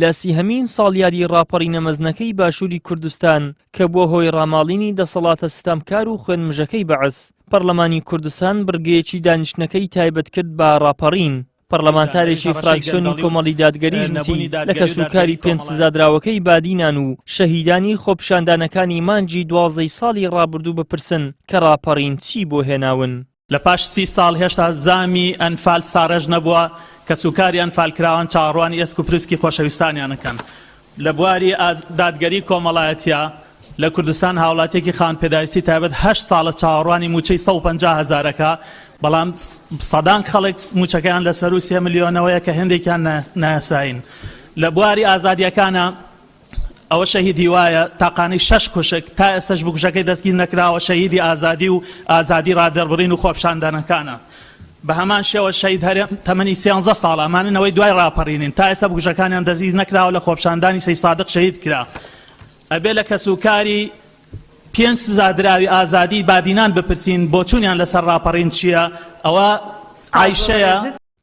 لە سیهەمین ساڵیادی ڕاپەڕینە مەزنەکەی باشووری کوردستان کە بووە هۆی ڕاماڵینی دەسەڵاتە ستەمکار و خوێنمژەکەی بەعس، پەڕلەمانی کوردستان بڕگەیەکی دانیشتنەکەی تایبەت کرد بە ڕاپەڕین. پەڕلەمانتارێکی فراکسیۆنی کۆمەڵی دادگەریش وتی، لە کەسوکاری پێنج سزادراوەکەی بادینان و شەهیدانی خۆپیشاندانەکانی مانگی دوازدەی ساڵی ڕابردوو بپرسن کە ڕاپەڕین چی بۆ هێناون. لە پاش سی ساڵ هێشتا زامی ئەنفال ساڕێژ نەبووە، کەسوکاری ئەنفالکراوان چاوەڕوانی ئێسک و پروسکی خۆشەویستانیان ئەکەن. لە بواری دادگەری کۆمەڵایەتیا لە کوردستان هاوڵاتیەکی خاوەن پێداویستی تایبەت هەشت ساڵە چاوەڕوانی مووچەی 150 هەزارەکە، بەڵام سەدان خەڵک مووچەکەیان لە سەروو سێ ملیۆنەوەیە کە هێندێکیان نایاسایین. لە بواری ئازادیەکانا ئەوە شەهید هیوایە تاقانەی شەش کوشک تا ئێستەش بکوژەکەی دەستگیر نەکراوە شەهیدی ئازادی و ئازادی ڕادەربڕین و خۆپیشاندانەکانە بە هەمان شێوە شەهید هەرێم تەمەنی سیانزە ساڵە ئەمانە نەوەی دوای ڕاپەڕینین تا ئێستا بکوژەکانیان دەستگیر نەکراوە لە خۆپیشاندانی سەید سادق شەهید کرا ئەبێ لە کەسوکاری پێنج سزادراوی ئازادی بادینان بپرسین بۆچوونیان لەسەر ڕاپەڕین چییە ئەوە عایشەیە.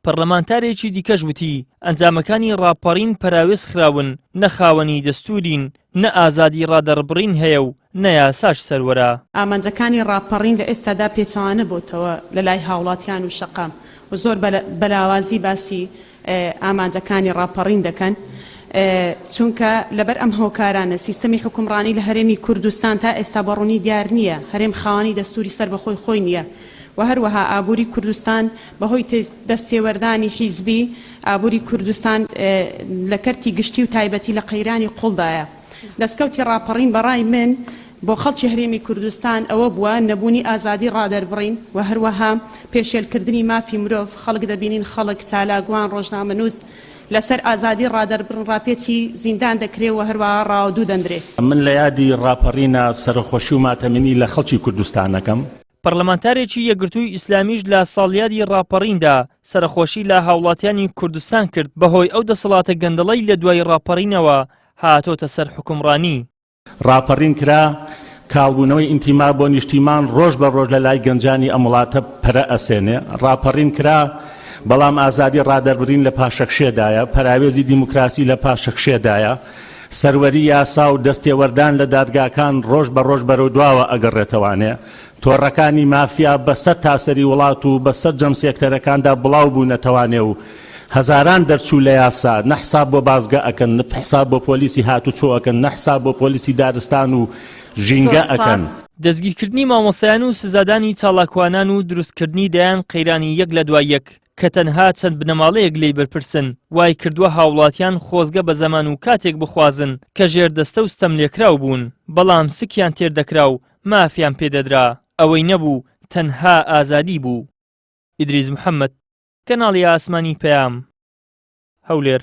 پەرلەمانتارێکی دیکەش وتی، ئەنجامەکانی ڕاپەڕین پەراوێز خراون، نە خاوەنی دەستوورین، نە ئازادی ڕادەڕبڕین هەیە و نە یاساش سەروەرە. ئامانجەکانی ڕاپەڕین لە ئێستادا پێچەوانە بۆتەوە لە لای هاوڵاتیان و شەقام و زۆر بە لاوازی باسی ئامانجەکانی ڕاپەڕین دەکەن چونکە لەبەر ئەم هۆکارانە سیستەمی حوکمڕانی لە هەرێمی کوردستان تا ئێستا بە ڕوونی دیار نییە، هەرێم خاوەنی دەستووری سەربەخۆی خۆی نییە و هەروەها ئابووری کوردستان بەهۆی دەستێوەردانی حیزبی، ئابووری کوردستان لە کەرتی گشتی و تایبەتی لە قەیرانی قوڵدایە. دەستکەوتی ڕاپەڕین بە ڕای من بۆ خەڵکی هەرێمی کوردستان ئەوە بووە نەبوونی ئازادی ڕادەربڕین و هەروەها پێشێلکردنی مافی مرۆڤ، خەڵک دەبینین خەڵک، چالاکوان، ڕۆژنامەنووس لەسەر ئازادی ڕادەربڕین ڕاپێچی زیندان دەکرێ و هەروەها ڕاوەدوو دەندرێ. من لە یادی ڕاپەڕینا سەرەخۆشی و ماتەمینی لە خەڵکی کوردستان ئەکەم. پەرلەمانتارێکی یەکگرتووی ئیسلامیش لە ساڵیادی ڕاپەڕیندا سەرەخۆشی لە هاوڵاتیانی کوردستان کرد بەهۆی ئەو دەسەڵاتە گەندەڵەی لە دوای ڕاپەڕینەوە هاتۆتە سەر حوکمڕانی. ڕاپەڕین کرا، کاڵبوونەوەی ئینتیما بۆ نیشتیمان ڕۆژ بە ڕۆژ لە لای گەنجانی ئەم وڵاتە پەرە ئەسێنێ، ڕاپەڕین کرا، بەڵام ئازادی ڕادەربرین لە پاشەکشێدایە، پەراوێزی دیموکراسی لە پاشەکشێدایە، سەروەری یاسا و دەستێوەردان لە دادگاکان ڕۆژ بە ڕۆژ بەرەو دواوە ئەگەڕێتەوانێ، تۆڕەکانی مافیا بە سەر تاسەری وڵات و بە سەرجەم سێکتەرەکاندا بڵاو بوونەتەوانێ و هەزاران دەرچوو لە یاسا نە حساب بۆ بازگە ئەکەن نە حساب بۆ پۆلیسی هاتوچۆ ئەکەن نە حساب بۆ پۆلیسی دارستان و ژینگە ئەکەن. دەستگیرکردنی مامۆستایان و سزادانی چالاکوانان و دروستکردنی دەیان قەیرانی یەک لە دوای یەک کە تەنها چەند بنەماڵەیەک لێی بەرپرسن، وای کردووە هاوڵاتیان خۆزگە بە زەمان و کاتێک بخوازن کە ژێردەستە و ستەملێکراو بوون، بەڵام سکیان تێر دەکرا و مافیان پێدەدرا، ئەوەی نەبوو تەنها ئازادی بوو. ئیدریس محەمەد، کەناڵی ئاسمانی پەیام، هەولێر.